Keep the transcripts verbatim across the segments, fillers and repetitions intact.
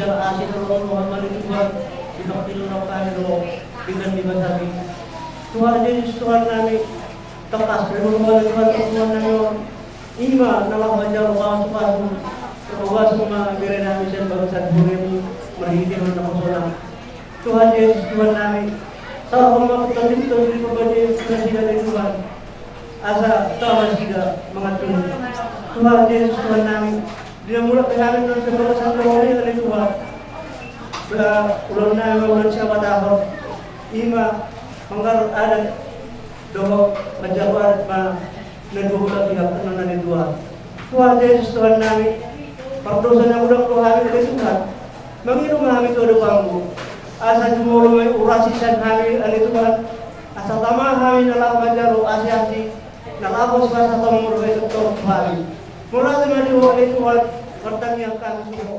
Jala asi tolong Tuhan, mari Tuhan, di pangkiluran kami do, di kan di basabi. Tuhan Jesus, Tuhan nami, tangkas rinum ale Tuhan, Tuhan nami on. Ima na laho manjalo pasu-pasu, pasu ma bere nami sian bangso Borneo, marhite na hosana. Tuhan Jesus, Tuhan nami, sahat ma tonding-tonding di parbadian nasida ale Tuhan. Asa tama nasida mangantusi. Tuhan Jesus, Tuhan nami, di na mulak pe hami tu bangso Borneo ale Tuhan. Ba ulaon nami ma ulaon sihabatahon. Ima manggarar adat dohot manjalo adat ma na dua hula pihak annon ale Tuhan. Tuhan Jesus, Tuhan nami, pardosa na godang do hami ale Tuhan. Mangido ma hami tu adopanmu. Asa jumolo ma i uras i sian hami ale Tuhan. Asa tama hami na laho manjalo asi-asi, na laho sipasahaton murah itu tu hami. Mauliate ma di Ho ale Tuhan, martangiang hami tu Ho.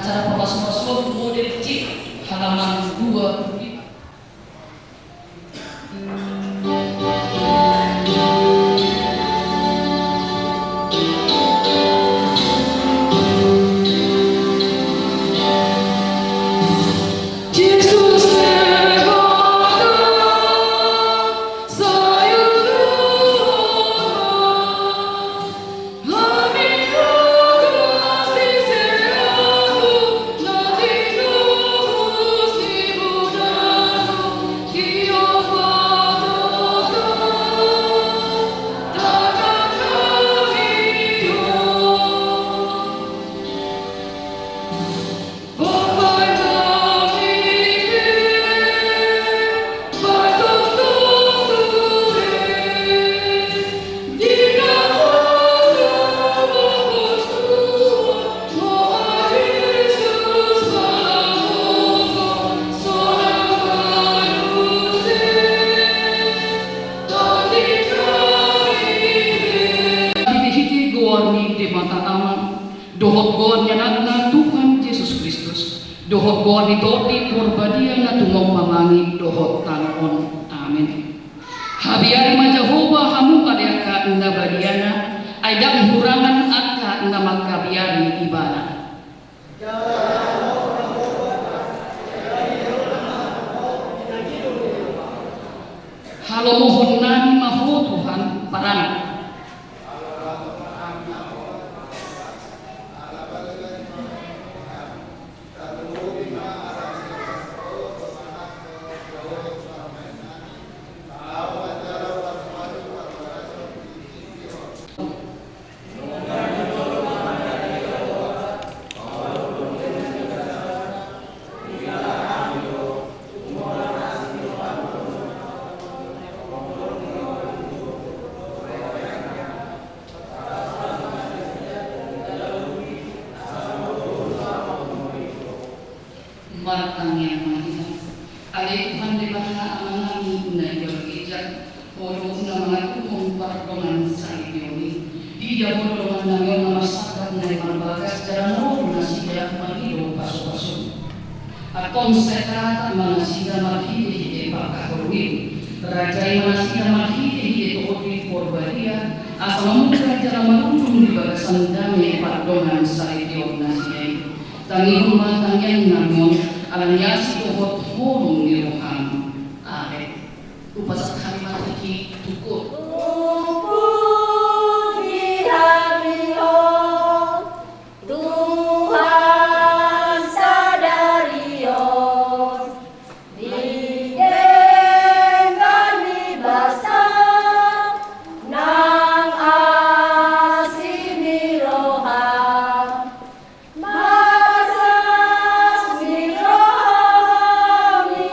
Acara papasupasu model C, halaman dua puluh lima. Hite-hite goar ni Debata Ama, dohot goar ni Anakna Tuhan Jesus Kristus, dohot goar ni Tondi Porbadia na tumompa langit dohot tano on. Amen. Habiari ma Jahowa hamu ale angka na badiana, ai ndang hurangan angka na manghabiari Ibana. Halomohon nami ma Ho Tuhan, paranak. Martangiang ma hita. Ale Tuhan Debata Amanami na di banua ginjang, Ho do na mangaturhon pardongansaripeon i. Diida Ho do dongan nami on na marsangkap nai marbagas jala na ro do nasida mangido pasupasu. Antong sai tata ma nasida marhitehite pangkaholongion. Rajai ma nasida marhitehite Tondi Porbadia, asa mamungka jala marujung di bagasan dame pardongansaripeon nasida i. Tangihon ma tangiang nami on, ala ni asi dohot holong ni roham. Amen. Hupasahat hami ma tingki tu Ho. Puji hami Ho, Tuhan sadari on, di denggan ni basa nang asi ni roham. Marlas ni roha hami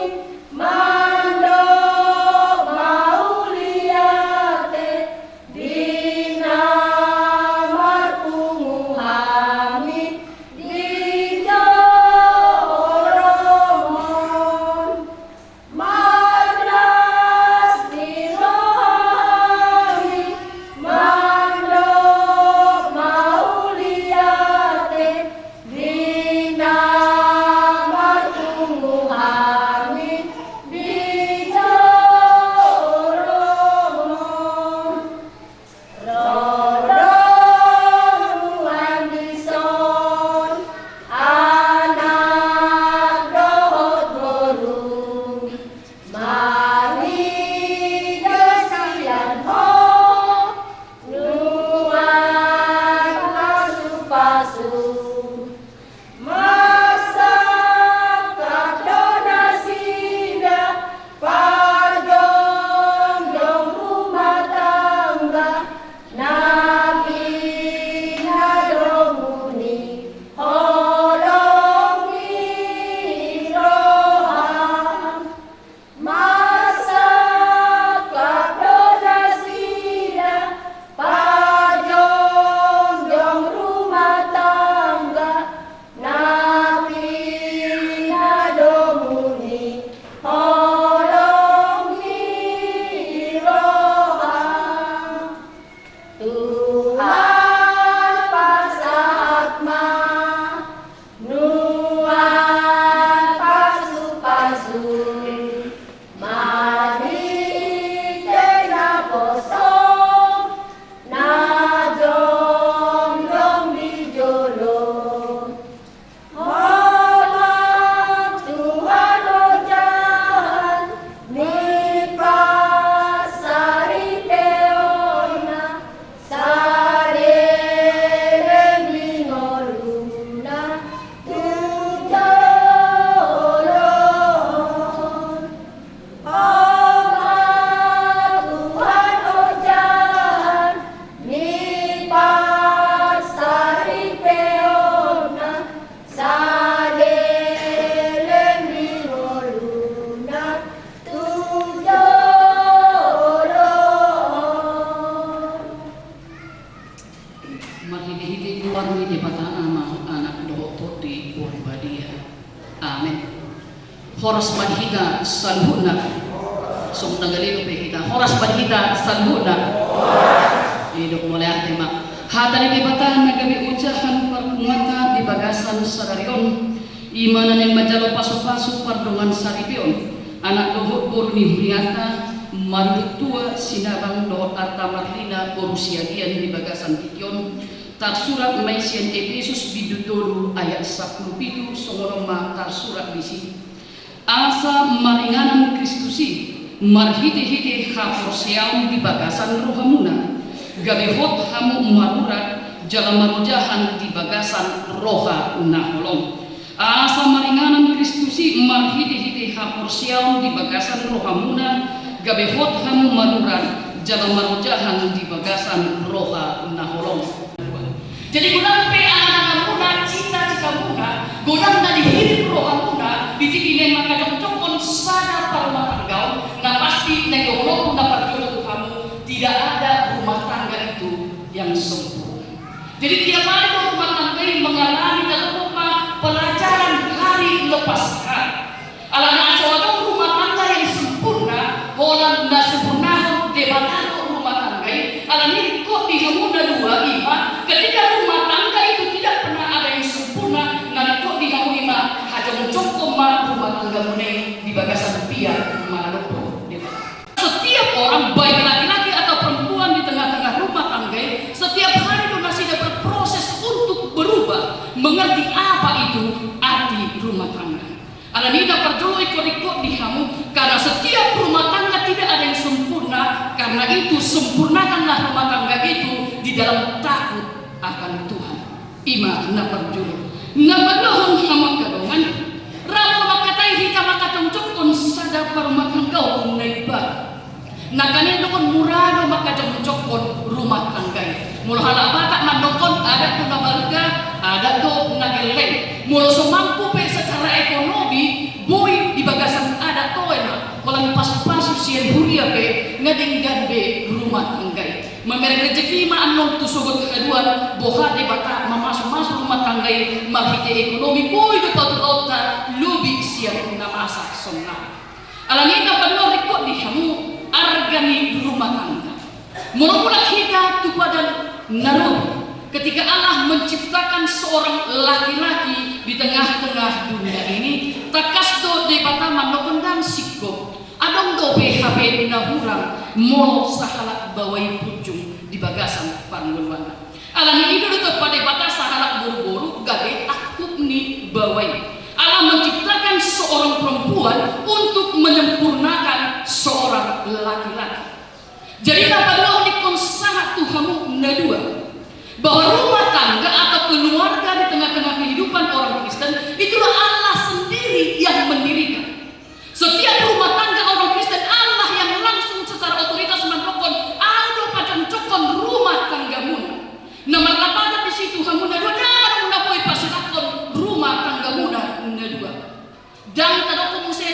Di Debata Ama, Anak dohot Tondi Porbadia. Amen. Horas ma di hita saluhutna. Songon na gale dope hita. Horas ma di hita saluhutna. Didok mauliate ma. Hata ni Debata na gabe ojahan parpunguanta di bagasan sadari on, i ma na naeng manjalo pasupasu pardongansaripeon anak dohot boru ni hurianta, Marudut Tua Sinabang dohot Arta Marlina boru Siagian di bagasan tingki on. Tarsurat ma i sian Epesus bindu tolu ayat sampulu pitu, songon on ma tarsurat disi: Asa maringanan Kristus i marhitehite haporseaon di bagasan rohamuna, gabe hot hamu marurat jala marojahan di bagasan roha na holong. Asa maringanan Kristus i marhitehite haporseaon di bagasan rohamuna, gabe hot hamu marurat jala marojahan di bagasan roha na holong. Jadi godang pe angan-anganmuna, cita-citamuna, godang na dihirim rohamuna, di tingki na manghajongjongkon sada parrumatanggaon, na pasti na didohononku na parjolo tu hamu, tidak ada rumah tangga itu yang sempurna. Jadi tiap hari do rumah tangga i mengalami dalam rumah pelajaran hari lepas hari. Alana asa adong rumah tangga yang sempurna, holan na sempurnahon Debata do rumah tangga i. Alani i ringkot di hamu na dua i ma, ketika rumah tangga itu tidak pernah ada yang sempurna, na ringkot di hamu i ma, hajongjongkon ma rumah tanggamuna i di bagasan piak manadok Debata. Setiap orang, baik laki-laki atau perempuan, di tengah-tengah rumah tangga i, setiap hari do nasida berproses untuk berubah, mengerti apa itu arti rumah tangga. Alani i na parjolo ingkon ringkot di hamu, karena setiap rumah tangga tidak ada yang sempurna, karena itu sempurnakanlah rumah tangga itu di dalam takut akan Tuhan. I ma na parjolo. Na paduahon, hamu angka dongan, rap mangkatai hita manghajongjongkon sada parrumatanggaon na imbaru. Nangkaning didok mura do manghajongjongkon rumah tangga i. Molo halak Batak mandok, adat do na balga, adat do na gelleng. Molo so mampu pe secara ekonomi, boi di bagasan adat toe ma, holan pasu-pasu sian huria pe, nga denggan be rumah tangga i. Mamereng rejeki ma annon tu sogot haduan, boha Debata mamasu-masu rumah tangga i marhite ekonomi, boi do paturaonta lobi sian na masa sonnari. Alani i na paduahon ringkot di hamu, arga ni rumah tangga. Molo mulak hita tu Padan na Robi, ketika Allah menciptakan seorang laki-laki di tengah-tengah dunia ini, tangkas do Debata mandok ndang singkop. Adong dope hape na hurang molo sahalak baoa i punjung di bagasan parngoluanna. Alani i do ditompa Debata sahalak boru-boru gabe angkup ni baoa i. Allah menciptakan seorang perempuan untuk menyempurnakan seorang laki-laki. Jadi na paduahon ingkon sahat tu hamu na dua, bahwa rumah tangga atau keluarga di tengah-tengah kehidupan orang Kristen itulah Allah sendiri yang mendirikan. Setiap rumah tangga orang Kristen, Allah yang langsung secara otoritas mandok, "Ahu do pajongjongkon rumah tanggamuna." Na marlapatan disi tu hamu na dua, ndang adong na boi pasirakkon rumah tanggamuna na dua. Ndang tadok muse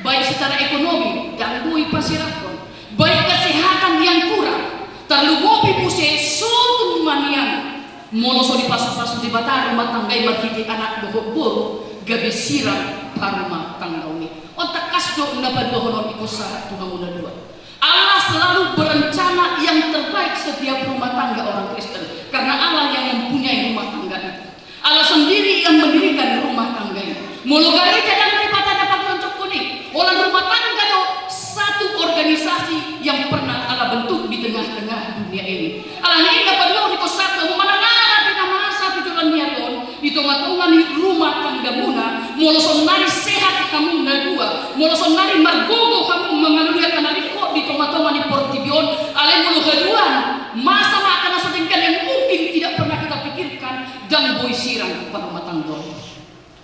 baik secara ekonomi, ndang boi pasirakkon. Baik kesehatan yang kurang, tarlumobi muse so tung manian. Molo so dipasu-pasu Debata rumah tangga i marhite anak dohot boru, gabe sirang parrumatanggaon i. On tangkas do na paduahon on ingkon sahat tu hamu na dua. Allah selalu berencana yang terbaik setiap rumah tangga orang Kristen, karena Allah yang mempunyai rumah tangga itu. Allah sendiri yang mendirikan rumah tangga i. Molo gareja ndang Debata na pajongjongkon i, holan rumah tangga do satu organisasi yang pernah Allah bentuk di tengah-tengah dunia ini. Alani i na paduahon ingkon sahat tu hamu, manang aha pe na masa tu joloan ni ari on, di tonga-tonga ni rumah tanggamuna, molo sonnari sehat hamu na dua, molo sonnari margogo hamu mangalului angka na ringkot di tonga-tonga ni portibi on, alai molo haduan, masa ma angka na so denggan yang mungkin tidak pernah kita pikirkan, ndang boi sirang parrumatanggaon.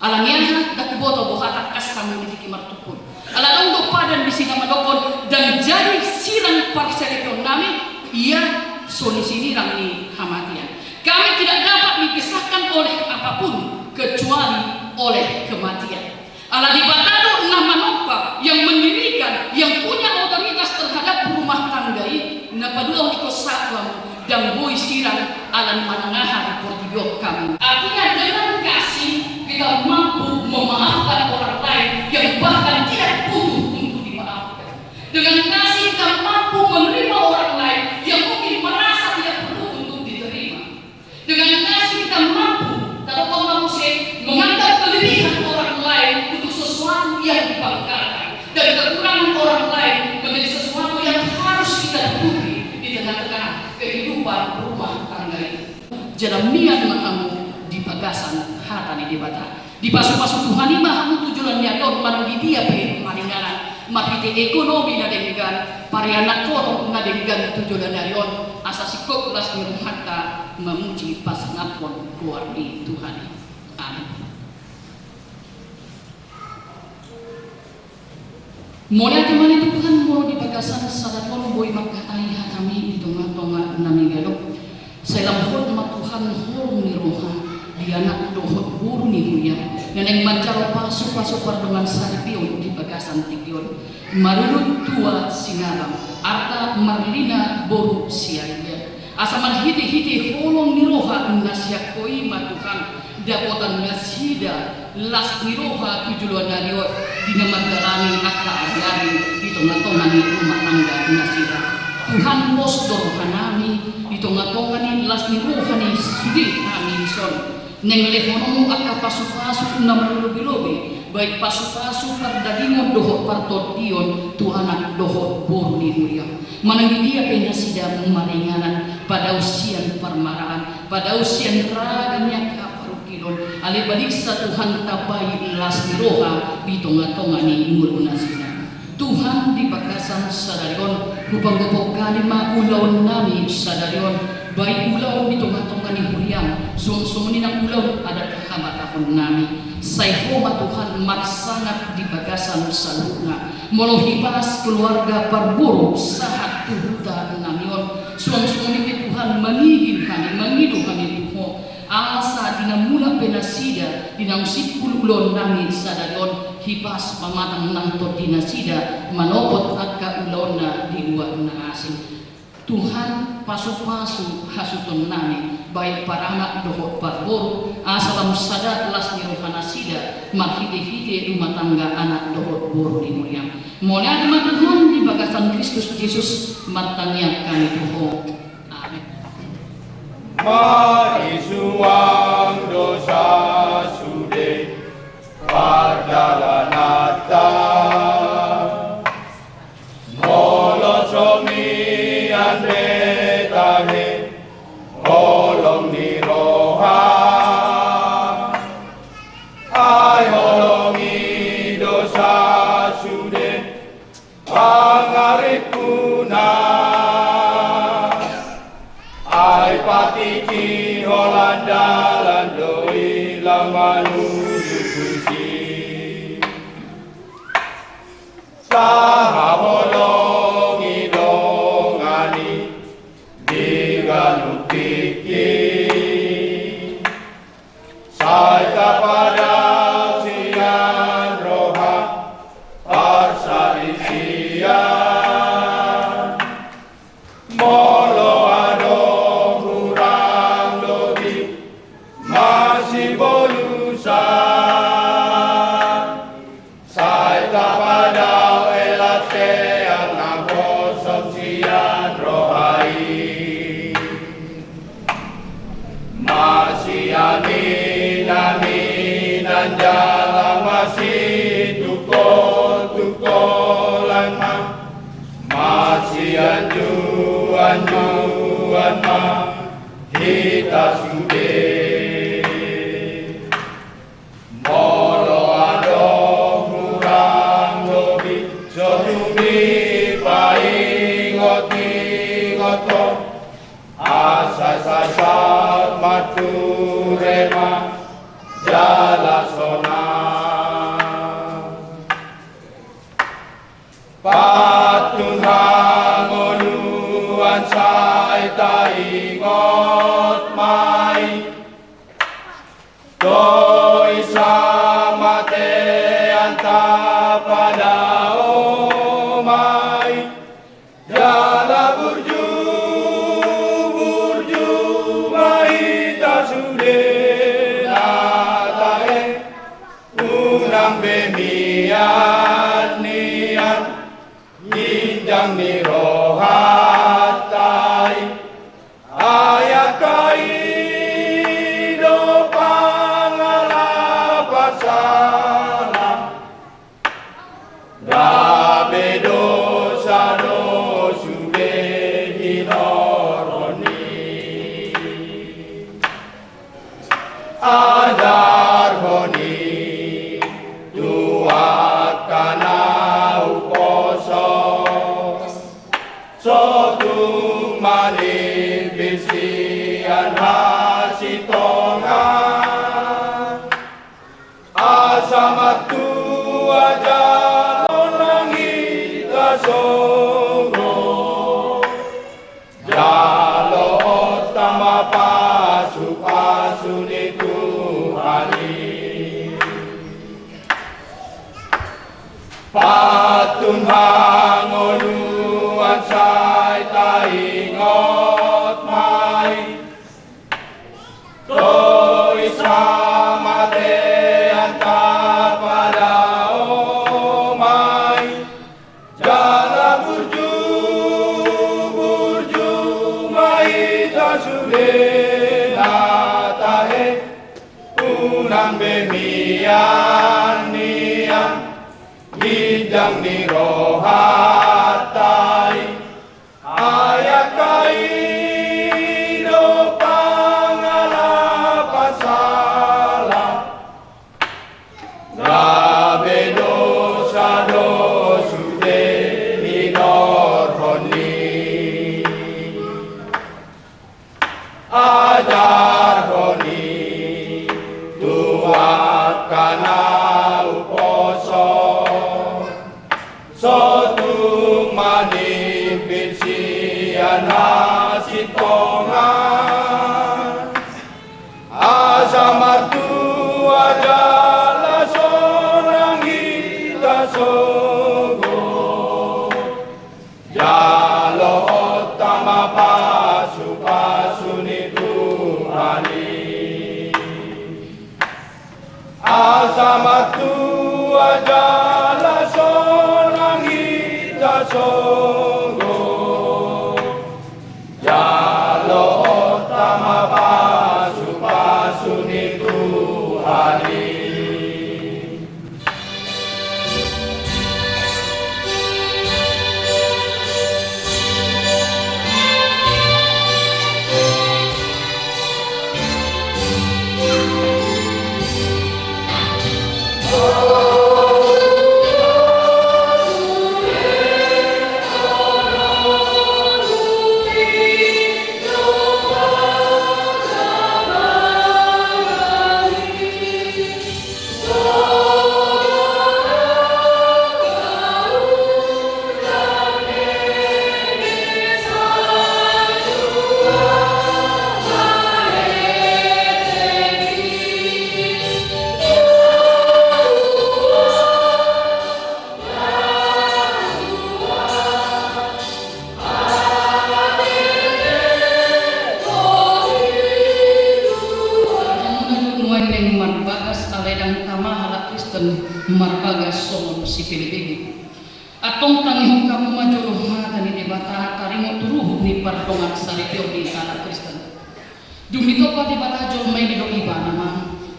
Alani aha? Ndang huboto boha tangkas hamu di tingki martungkol. Ala adong do Padan disi na mandokkon, ndang jadi sirang parsaripeonnami ia so nisinirang ni hamatean. Kami tidak dapat dipisahkan oleh apapun kecuali oleh kematian. Ala Debata do na manompa, yang mendirikan, yang punya otoritas terhadap rumah tangga i, na paduahon ingkon sahat tu hamu. Yang boi sirang ala ni manang aha di portibi on hamu. Artinya, dengan kasih kita mampu memaafkan orang lain yang bahkan tidak butuh untuk dimaafkan. Dengan kasih kita mampu menerima orang lain yang mungkin merasa tidak perlu untuk diterima. Dengan kasih kita mampu, tadok ma muse, menganggap kelebihan orang lain untuk sesuatu yang dibanggakan dan kekurangan orang lain menjadi sesuatu yang harus kita tutupi di tengah-tengah kehidupan rumah tangga ini. Jala mian ma hamu di bagasan hata ni Debata. Dipasupasu Tuhan i ma hamu tu joloan ni ari on, manang di dia pe maringanan, marhite ekonomi na denggan, parianakhonon na denggan tu joloan ni ari on, asa singkop las ni rohanta mamuji pasangaphon goar ni Tuhan i. Amin. Mauliate ma di Tuhan, molo di bagasan sadari on boi mangkatai hatami di tonga-tonga nami ganup. Sai lam hot ma Tuhan holong ni roha di anak dohot boru ni huria, na naeng manjalo pasupasu pardongan saripeon di bagasan tingki on. Marudut tua Sinabang, arta Marlina boru Siagia. Asa marhite-hite holong ni roha na sian Ho i ma Tuhan, dapotan nasida las ni roha tu joloan ni ari on, di na mandalani angka ari-ari di tonga-tonga ni rumah tangga nasida. Tuhan, pos do rohanami di tonga-tonga ni las ni roha ni sude hami dison. Naeng lehononmu angka pasupasu na marlobi-lobi, baik pasupasu pardagingon dohot partondion tu anak dohot boru ni huria. Manang di dia pe nasida maringanan, padao sian parmaraan, padao sian ragam ni angka parungkilon, alai badiksa Tuhan tambai las ni roha di tonga-tonga ni ngolu nasida. Tuhan, di bagasan sadari on, hupanggophop hami ma ulaonnami sadari on, baik ulaon di tonga-tonga ni huriam, songon-songon i nang ulaon adat habatahonnami. Sai Ho ma Tuhan marsangap di bagasan saluhutna. Molo hipas keluarga parboru sahat tu hutanami on, songon-songon i pe Tuhan mangido hami, mangido hami tu Ho. Asa di na mulak pe nasida, di naung simpul ulaonnami sadari on, hipas pamatang nang tondi nasida manopot angka ulaonna di luat na asing. Tuhan, pasupasu hasuhutonnami, baik paranak dohot parboru, asa lam sada las ni roha nasida, marhite-hite rumah tangga anak dohot boru ni huriam. Mauliate ma Tuhan, di bagasan Kristus Jesus, martangiang hami tu Ho. Amin. Marisuang do sasude pardalananta, molo so mian be tahe holong ni roha, ai holong i do sasude pangaripuna, ai patikki holan dalan do i laho manuju tusi. Tahaholongi dongan i di ganup tingki. Sai tapadao sian roha parsalisian. Molo adong hurang lobi masibolusan, sai tapadao hela teang na hosom sian roha i. Masian inang-inang jala masitungkol-tungkolan ma, masianjuan-juan ma hita sude. Molo adong hurang lobi so tung dipaingot-ingot ho, asa sahat ma ture ma jala sonang. Pantun hangoluan sai taingot ma i, tois hamatean tapadao ma i, jala burju Be mian nian ginjang ni rohanta i, ai angka i do pangalapan sala, gabe dosa do sude hinorhon i. Ajarhon i tu angka na umposo, so tung manimpit sian hasintongan, asa martua jala sonang hita sogot. Jaloonta ma pasupasu ni Tuhan i. Pantun hangoluan sai taingot ma i, tois hamatean tapadao ma i. Jala burju, burju ma hita sude na tahe, unang be mian nian ginjang ni rohanta i, ai angka i do pangalapan sala, gabe dosa do sude hinorhon i. Ajarhon i tu angka na umposo, so tung manimpit sian hasintongan, asa martua jala sonang hita sogot. Jaloonta ma pasupasu ni Tuhan i, asa martua jala sonang hita sogot. Jaloonta ma pasupasu ni Tuhan i. Nuaeng marbagas ale dang tama halak Kristen marbagas songon sipelebegu. Antong tangihon hamu ma jolo hata ni Debata taringot tu ruhut ni pardongansaripeon ni halak Kristen. Dung ditompa Debata jolma i didok ibana ma,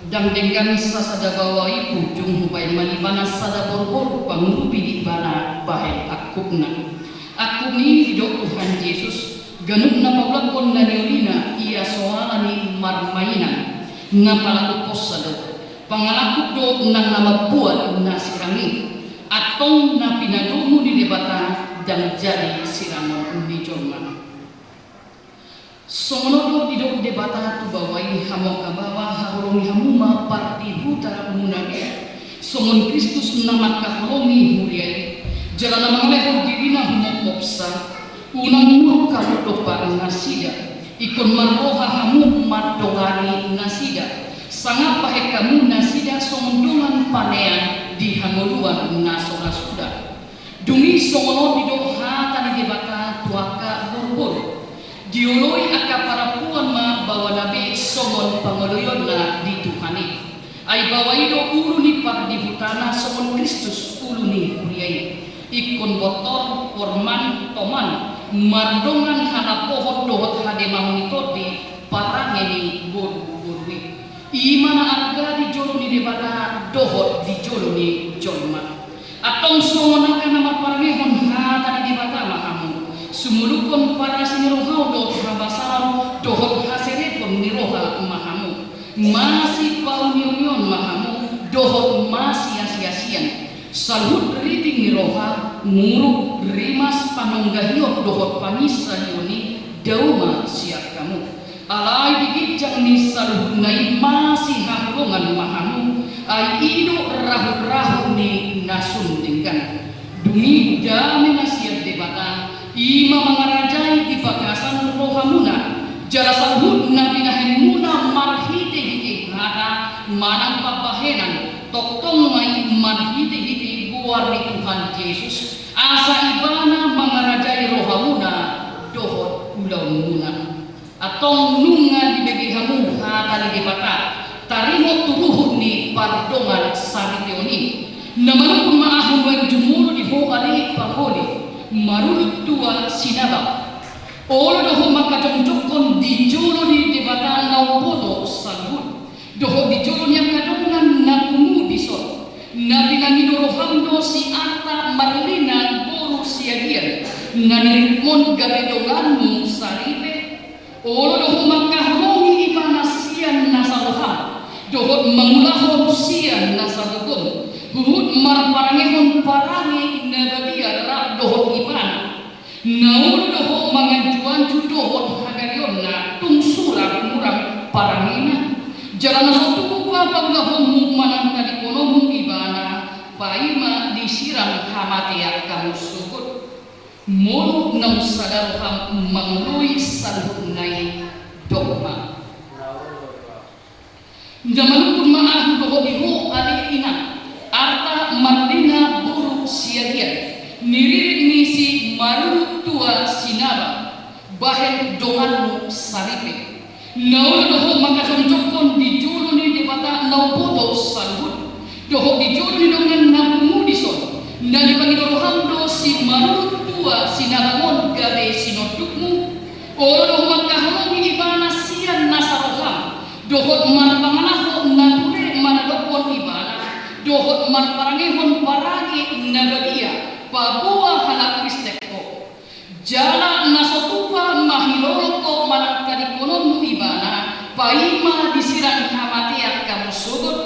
dang denggan sasada baoa i punjung hubaen ma ibana sada boruboru pangurupi di ibana bahen angkupna. Angkup ni i didok Tuhan Jesus, ganup na paulakhon na niolina ia so ala ni marmainan, na palaku posa do. Pangalangkup do nang na mambuat na sirang i. Antong na pinadomu ni Debata dang jadi sirangon ni jolma. Songon on do didok Debata tu baoa i, hamu angka baoa, haholongi hamu ma pardihutamuna be. Songon Kristus na mangkaholongi huria i, jala na mangalehon dirina humophopsa, unang muruk hamu dompak nasida. Ingkon marroha hamu mandongani nasida, sangap bahen hamu nasida songon dongan panean di hangoluan na so ra suda. Dung i songon on didok hata ni Debata tu angka boruboru. Dioloi angka parampuan ma baoana be songon pangoloionna di Tuhan i. Ai baoa i do ulu ni pardihutana songon Kristus ulu ni huria i. Ingkon botor, porman, toman, mardongan hanapohon dohot hademahon ni tondi parange ni boruboru i. I ma na arga di jolo ni Debata dohot di jolo ni jolma. Antong songon angka na marparangehon hata ni Debata ma hamu, sumulukhon parasi ni rohau dohot habasaon dohot haserepon ni roha ma hamu. Masi paunionion ma hamu dohot masiasiasian. Saluhut riting ni roha, muruk, rimas, panonggahion dohot panginsaion i dao ma sian hamu. Alai di ginjang ni saluhutna i masihaholongan ma hamu, ai i do rahut-rahut ni na sun denggan. Dung i dame na sian Debata, i ma mangarajai di bagasan rohamuna, jala saluhut na binahenmuna marhitehite hata manang pambahenan, tongtong ma i marhitehite goar ni Tuhan Jesus, asa Ibana mangarajai rohamuna dohot ulaonmuna. Antong nunga dibege hamu hata ni Debata, taringot tu ruhut ni pardongan sariteon i. Na manungkun ma ahu nuaeng jumolo di ho ale pangoli, marurut tua Sinabang. Olo do ho mangkajongjongkon di jolo ni Debata na umboto saluhut, dohot di jolo ni angka dongan na pungu dison. Na pinangido roham do si Arta Marlina boru Siagian, na niriritmon gabe donganmu saripe. Olo do ho mangkaholongi ibana sian nasa roham, dohot mangulahon sian nasa gogo, huhut marparangehon parange na badia rap dohot ibana. Na olo do ho manganjuanju dohot hagaleonna tung sura muram parangena. Jala na so tupa pangulahonmu manang tadingkononmu ibana, paima disirang hamatean hamu sogot. Molo naung sada roham mangoloi saluhutna i, dok ma. Na manungkun ma ahu dohot di ho ale inang, Arta Marlina boru Siagian, niririt ni si marurut tua Sinabang, bahen donganmu saripe. Na olo do ho mangkajongjongkon di jolo ni Debata na umboto saluhut, dohot di jolo ni dongan na pungu dison. Na dipangido roham do si marurut tua Sinabang on gabe sinondukmu. Olo do ho mangkaholongi ibana sian nasa roham, dohot marpangalaho na ture maradophon ibana, dohot marparangehon parange na badia paboa halak Kristen ho. Jala na so tupa mahilolong ho manang tadingkononmu ibana, paima disirang hamatean hamu sogot.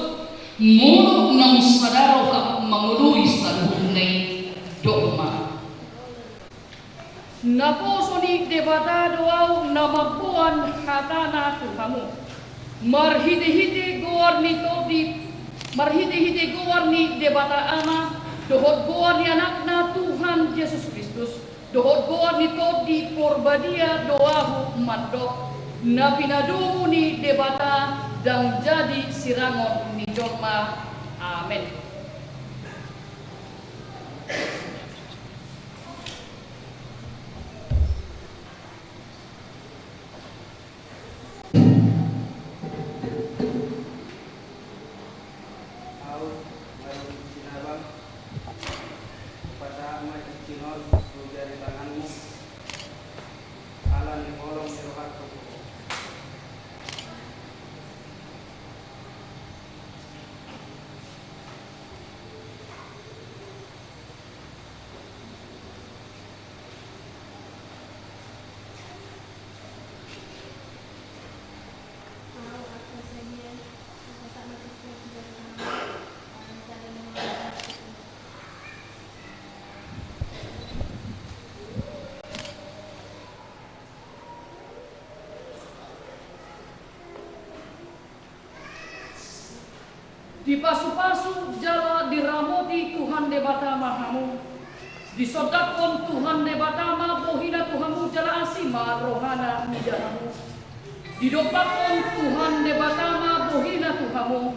Molo naung sada roham mangoloi saluhutna i, dok ma. Naposo ni Debata do ahu na mamboan hatana tu hamu. Marhitehite goar ni Tondi, marhitehite goar ni Debata Ama, dohot goar ni Anakna Tuhan Jesus Kristus, dohot goar ni Tondi Porbadia do ahu mandok, na pinadomu ni Debata ndang jadi sirangon ni jolma. Amen. Ahu, Marlina Sinabang, hupasahat ma jinjing on tu jari tanganmu, ala ni holong ni rohangku tu ho. Dipasupasu jala diramoti Tuhan Debata ma hamu. Disondangkon Tuhan Debata ma bohina tu hamu jala asi ma rohana mida hamu. Didompakkon Tuhan Debata ma bohina tu hamu,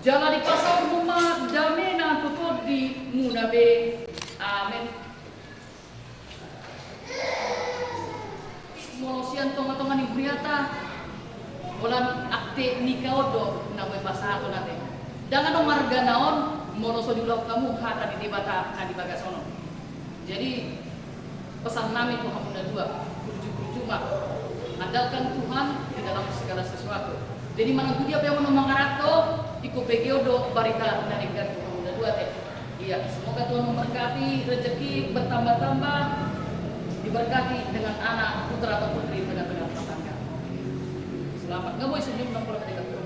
jala dipasaormu ma damena tu tondimuna be. Amen. Molo sian tongatonga ni huriata, holan akte nikah on do na boi pasahaton ate. Ndang adong argana on molo so diulahon hamu hata ni Debata na di bagas on. Jadi, pesan nami tu hamu na dua, burju-burju ma, andalkan Tuhan di dalam segala sesuatu. Jadi, manang tu dia pe hamu na mangaranto, ingkon begeon do barita na denggan tu hamu na dua, te. Iya, semoga Tuhan memberkati rezeki bertambah-tambah, diberkati dengan anak, putra atau putri di tengah-tengah rumah tangga. Selamat. Nggak boleh senyum, nggak boleh pegang.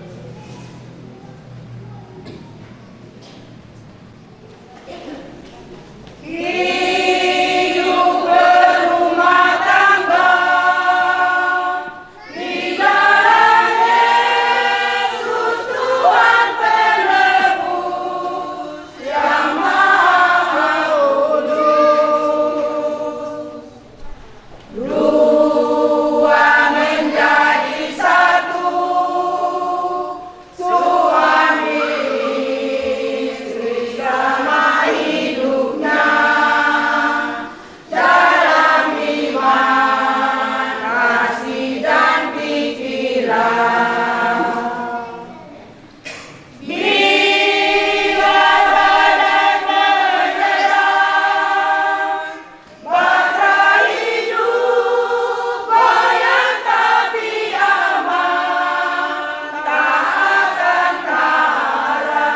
Hidup berumah tangga di dalam Yesus Tuhan Penebus yang Maha Kudus. Dua menjadi satu, suami istri sama hidupnya dalam iman, kasih dan pikiran. Bila badan menyerah, bahtera hidup goyang tapi aman, tak akan kalah.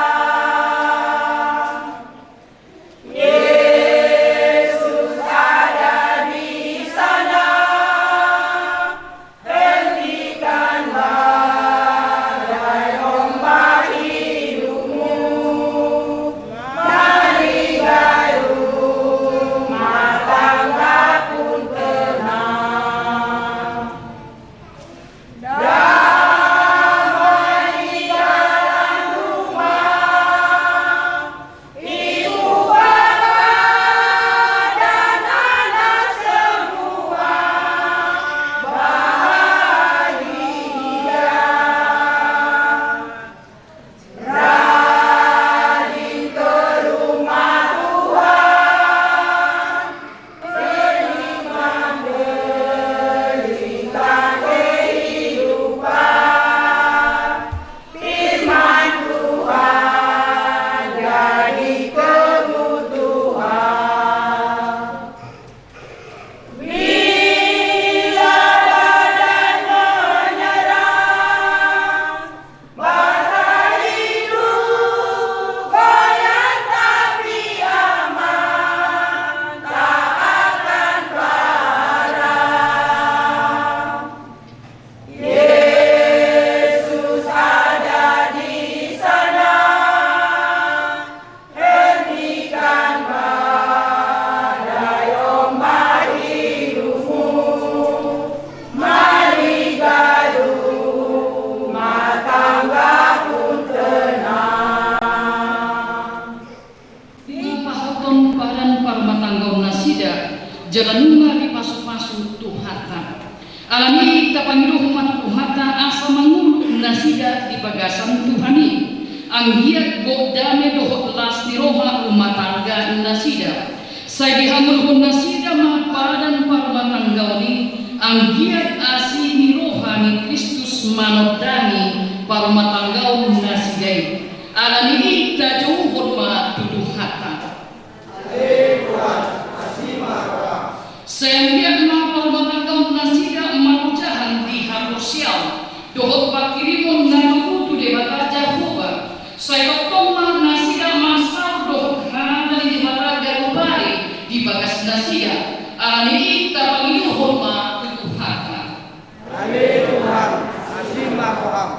Yesus ada di sana. Hentikan badai ombak hidupmu, marigai rumah tangga pun tenang. Damai di dalam rumah, ibu bapa dan anak semua bahagia. Rajin ke rumah Tuhan, firman berita kehidupan. Firman Tuhan jadi kebutuhan. Bila badan menyerah, bahtera hidup goyang tapi aman, tak akan kalah. Yesus ada di sana. Hentikan badai ombak hidupmu, marigai rumah tangga pun tenang. Dipasaut badan parmatanggaon nasida, jala nunga dipasupasu Tuhanta. Alani i tapangidohon ma tu Tuhanta asa mangolu nasida di bagasan Tuhan i. Anggiat gok dame dohot las ni roha rumah tangga nasida. Sai dihangoluhon nasida ma badan parmatanggaon i, anggiat asi ni roha ni Kristus manondangi parmatanggaon nasida i. Alani i tajouhon ma tu Tuhanta. Ale Tuhan, asi ma roham. Sai anggiat ma parmatanggaon nasida mangorjahon di haporseaon dohot pangkirimon na tubu tu Debata Jahowa. Sai tongtong ma nasida marsaor dohot hata ni Debata gabe boi di bagas nasida. Alani i tapangidohon ma tu Tuhanta. Ale Tuhan, asi ma roham.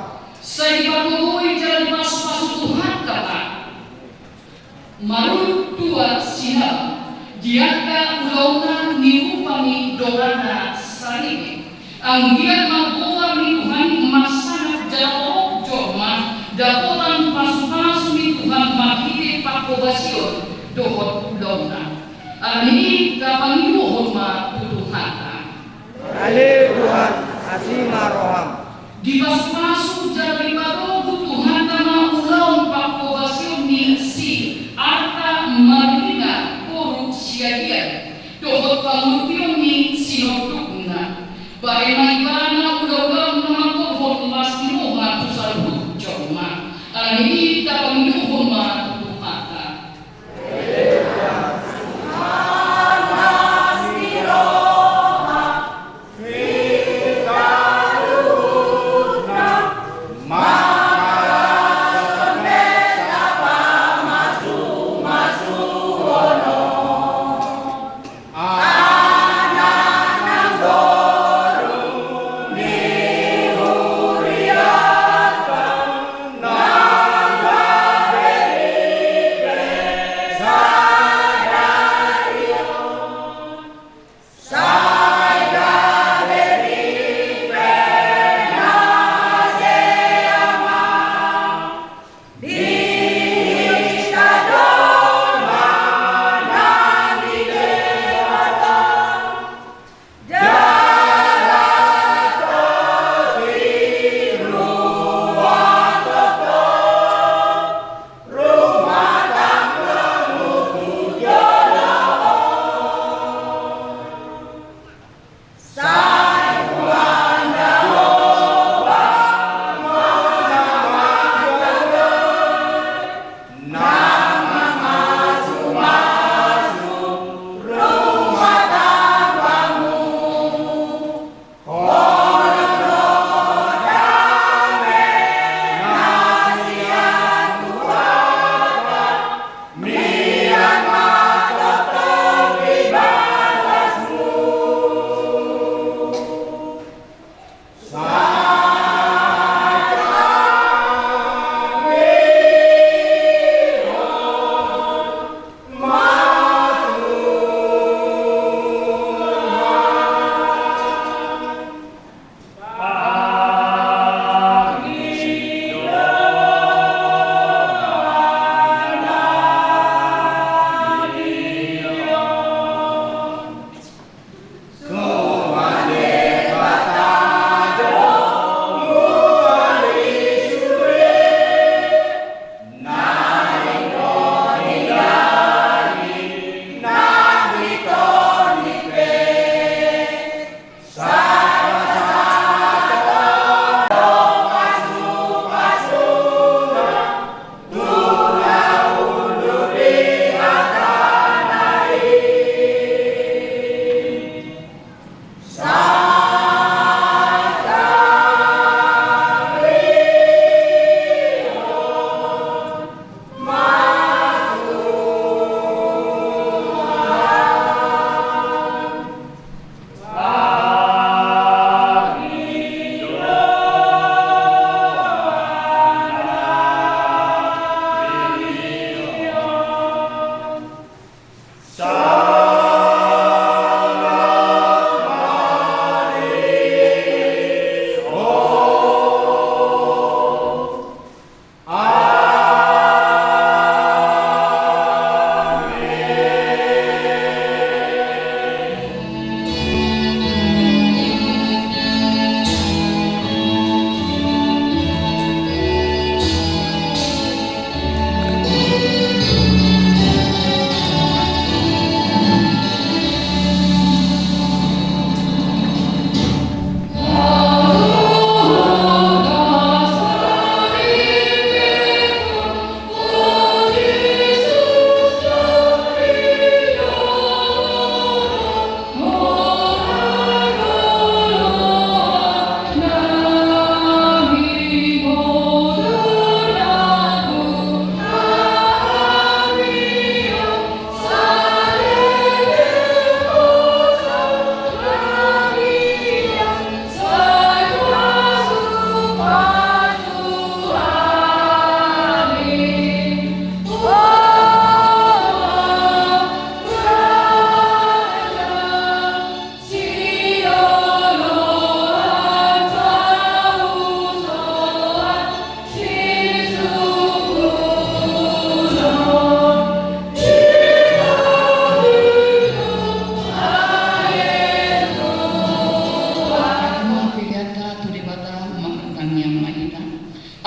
Sai dipatogoi jala dipasupasu Tuhanta ma. Marungut tua sinamot di angka ulaonna ni rupa ni dongana saripe. Anggiat ma goar ni Tuhan i marsangap jala torop jolma dapotan pasupasu ni Tuhan marhite panghobasion dohot ulaonna. Alani i tapangidohon ma tu Tuhanta. Ale Tuhan, asi ma roham. Dipasupasu jala dipatogu Tuhanta ma ulaon panghobasion ni si Arta Marlina boru Siagian dohot pangurupion ni sinondukna. Bahen ma ibana ulaon na mangkorhon las ni roha tu saluhut jolma. Alani i tapangidohon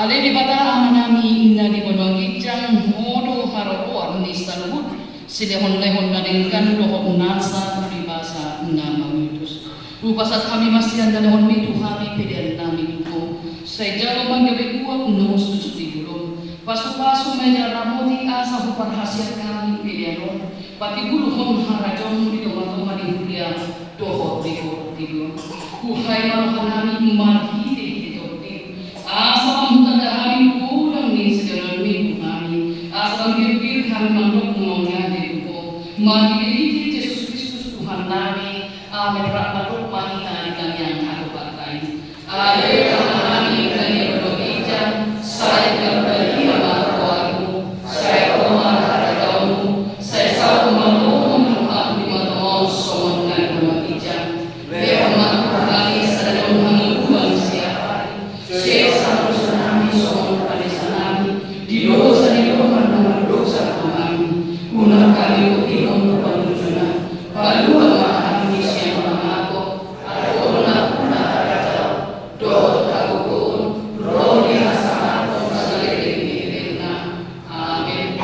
Ale Debata Amanami na di banua ginjang, Ho do haroroan ni saluhut silehonlehon na denggan dohot nasa uli basa na mauliutus. Hupasahat hami ma sian dalehonmi tu hami pelean nami tu Ho. Sai jalo ma gabe uap na hushus di jolom. Pasupasu ma jala ramoti asa huparhasiat hami pelean on patimbulhon harajaonmu di tongatonga ni huria dohot di portibi on. Huhai ma roha nami marhitehite Tondi, asa lam hutanda hami godang ni sidohononmi tu hami, asa lam birbir hami mandok mauliate tu Ho. Marhitehite Jesus Kristus Tuhan nami. Amen. Rap mandok ma hita di tangiang hatoparta i. Ale Amanami na di banua ginjang, sai pinarbadia ma goarmu, sai ro ma harajaonmu, sai saut ma lomo ni roham di banua tonga on songon na di banua ginjang. Lehon ma tu hami sadari on hangoluan siapari. Sesa ma dosanami songon panesanami di dosa ni dongan na mardosa tu hami. Unang hami togihon tu pangunjunan, palua ma hami sian pangago. Adong do harajaon dohot hagogoon ro di hasangapon saleleng ni lelengna. Amen.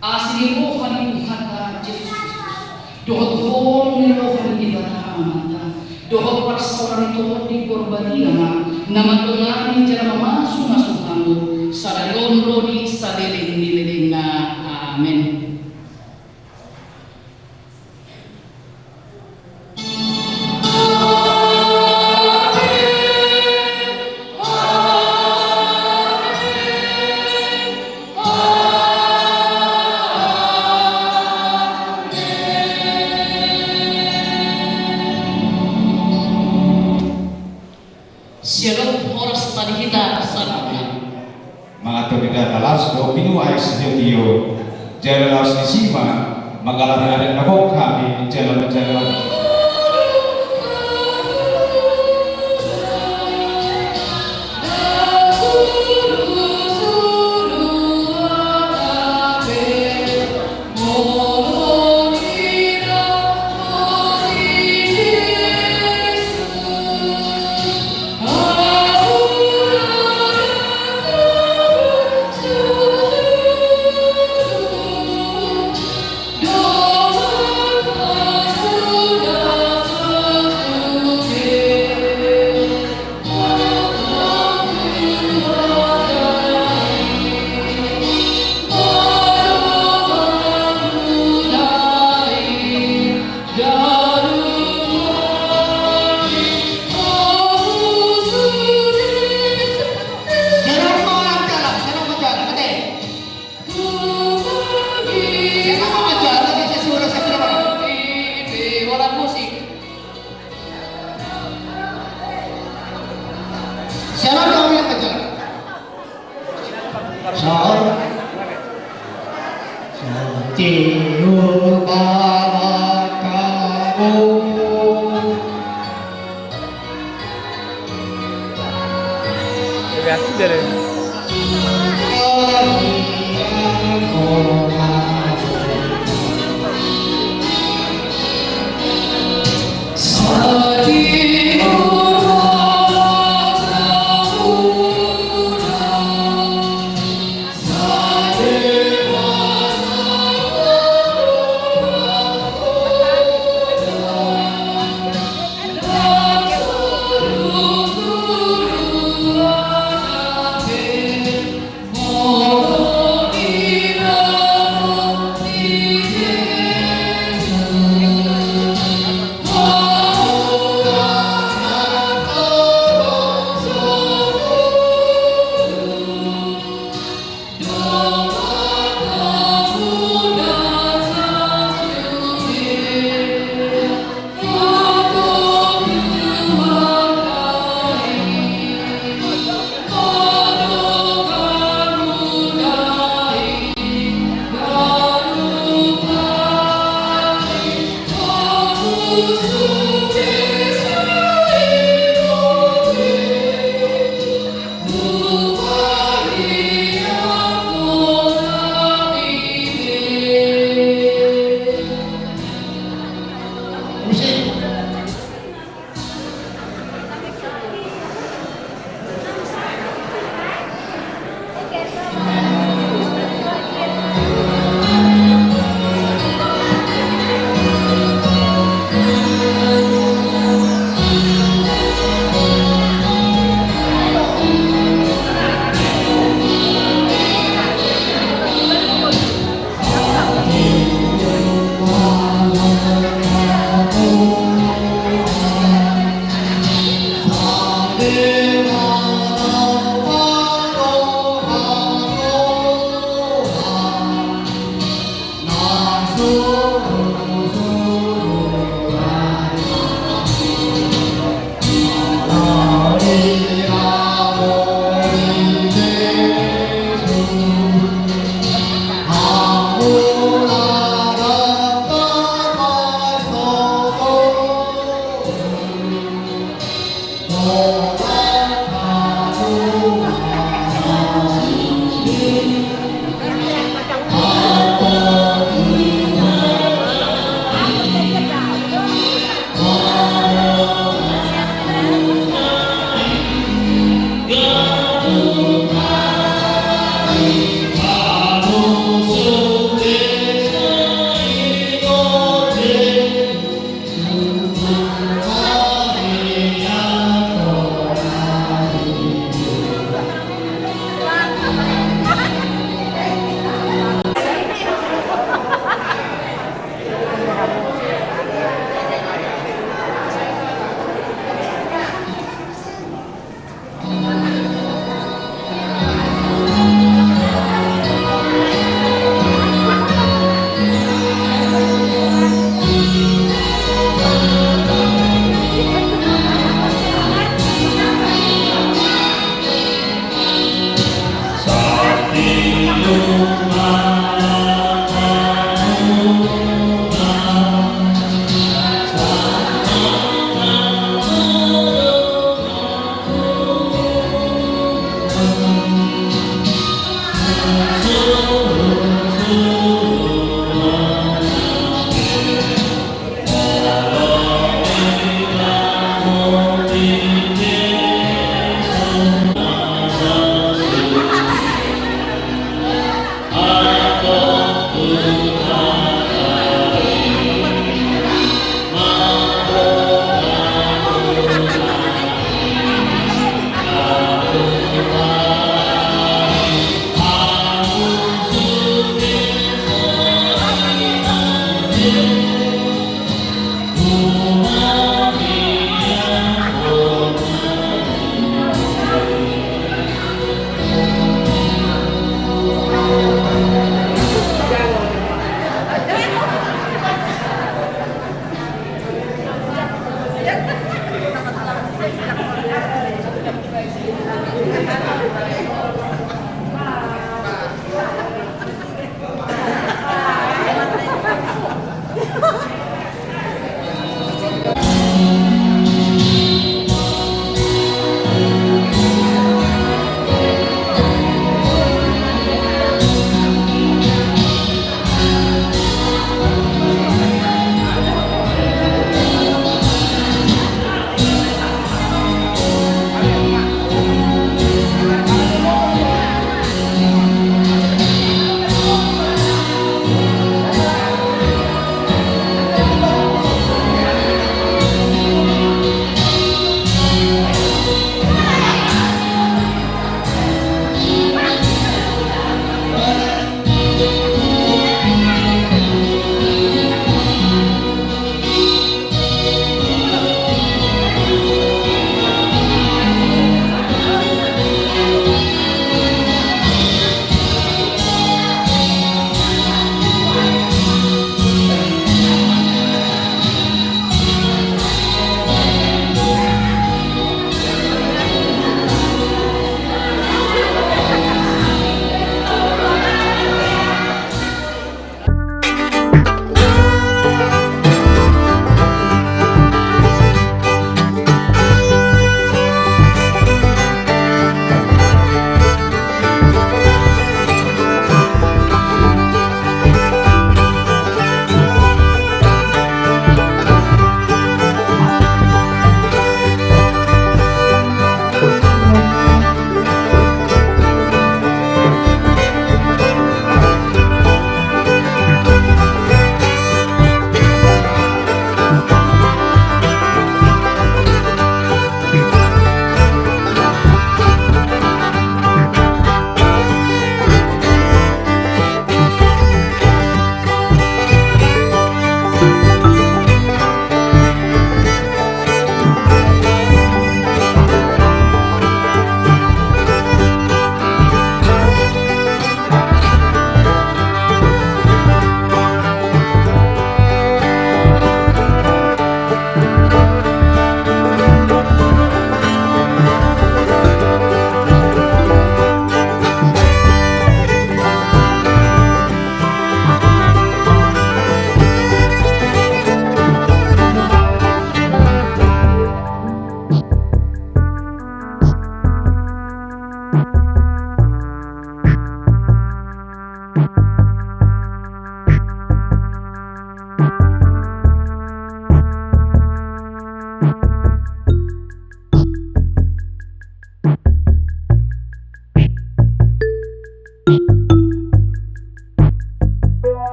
Asi ni roha ni Tuhanta Jesus Kristus, dohot holong ni roha ni Debata Amanta, dohot parsaoran ni Tondi Porbadia ma na mandongani jala mamasumasu hamu sadari on ro di saleleng ni lelengna. Amen. Shalom, horas ma di hita saluhutna. Mangatur di dalan las do binua aek sitiotio. Jala laos disi ma manggalar adat na gok hami jala manjalo. Shalom, shalom. Shalom. Tiur bala kamu.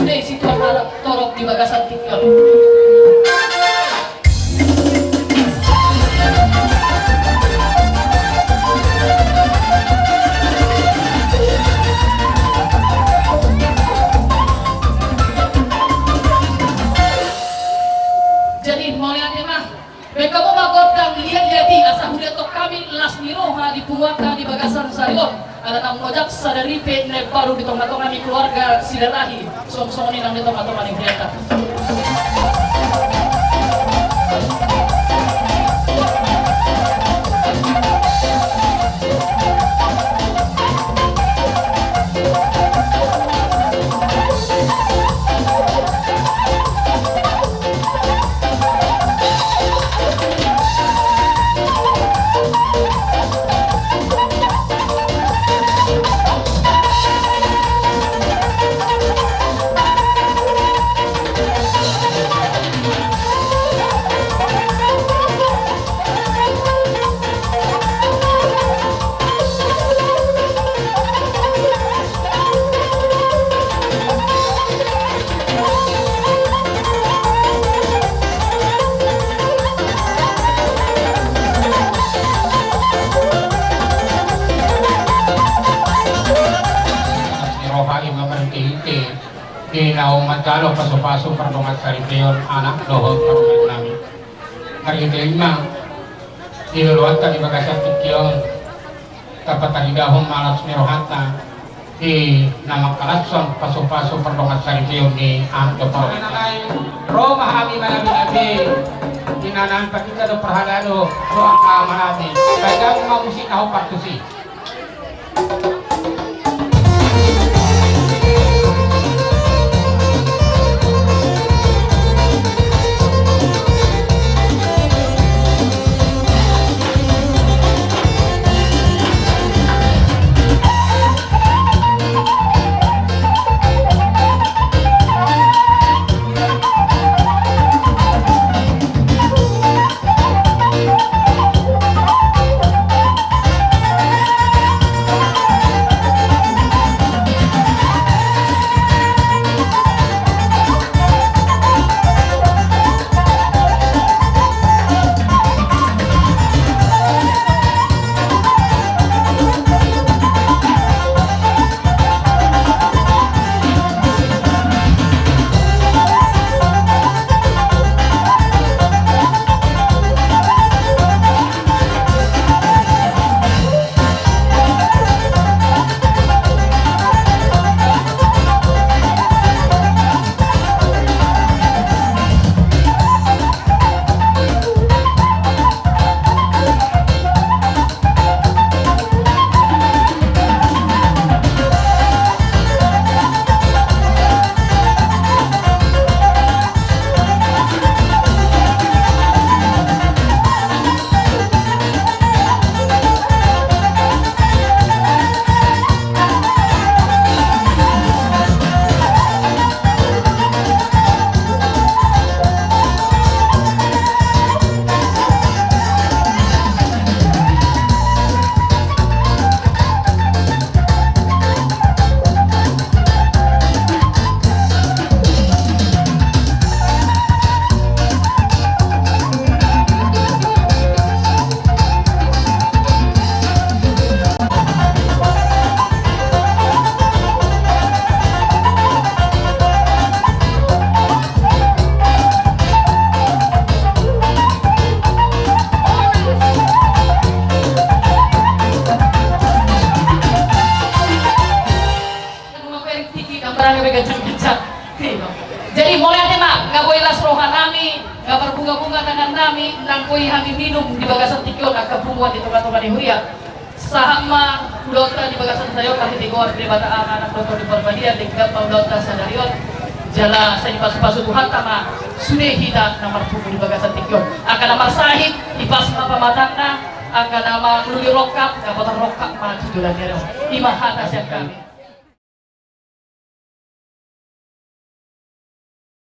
Sude situan na torop di bagasan tingki on. Jadi mauliate ma. Baen hamu ma gondang liat-liat i asa huliathon hami las ni roha di punguanta di bagasan sadari on. Ala naung ojak sadari pe na imbaru di tonga-tonga ni keluarga Silalahi. Suang songon i nang di tonga-tonga ni hurianta. Las ni roha i ma marhite-hite di naung manjalo pasu-pasu pardongansaripeon anak dohot parumaen nami. Marhite i ma di loloanta di bagasan tingki on. Tapataridahon ma las ni rohanta di na mangkalashon pasu-pasu pardongansaripeon ni anak dohot parumaen. Ro ma hami manabi-nabi di na naeng patika do parhalado. Ro angka manabi. Baen hamu ma musik na hombar tusi. Jadi mauliate ma, nga boi las roha nami, nga marbunga-bunga tangan nami, naung boi hami minum di bagasan tingki on angka punguan di tonga-tonga ni huria. Sahat ma ulaonta di bagasan sadari on, marhite goar ni Debata Ama, Anak dohot Tondi Parbadia, denggan ma ulaonta sadari on. Jala sai dipasu-pasu Tuhanta ma sude hita na marpungu di bagasan tingki on. Angka na marsahit, hipas ma pamatangna, angka na mangulului rongkap, dapotan rongkap ma tu joloan ni ari on. I ma hata sian hami.